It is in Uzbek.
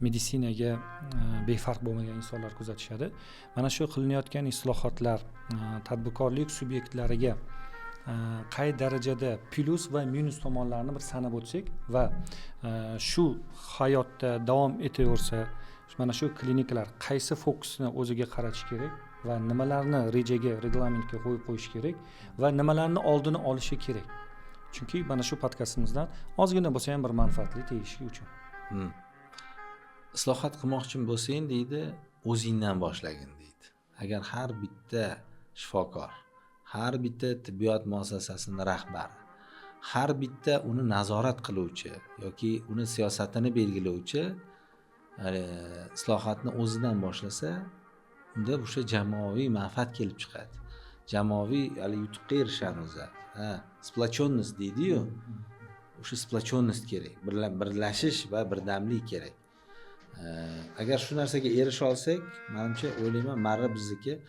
Meditsinaga befarq bo'lmagan insonlar kuzatishadi. Mana shu qilinayotgan islohotlar tadbirkorlik subyektlariga qay darajada plyus va minus tomonlarini bir sanab o'tsak va shu hayotda davom etaversa, mana shu klinikalar qaysi fokusni o'ziga qaratish kerak va nimalarni rejaga, reglamentga qo'yib qo'yish kerak va nimalarni oldini olishi kerak? Chunki mana shu podkastimizdan ozgina bo'lsa ham bir manfaatli tegishi uchun. Islohot qilmoqchi bo'lsang, deydi, o'zingdan boshlagin, deydi. Agar har bitta shifokor, har bitta tibbiyot muassasasini rahbari, har bitta uni nazorat qiluvchi yoki uni siyosatini belgilovchi islohotni o'zidan boshlasa, unda o'sha jamoaviy manfaat kelib chiqadi, jamoaviy haligi yutuqqa erishamiz. Ha, сплоченность deydiyu, o'sha сплоченность kerak, birlashish va birdamlik kerak. Agar shu narsaga erisha olsak, manimcha, o'ylayman, marra bizniki.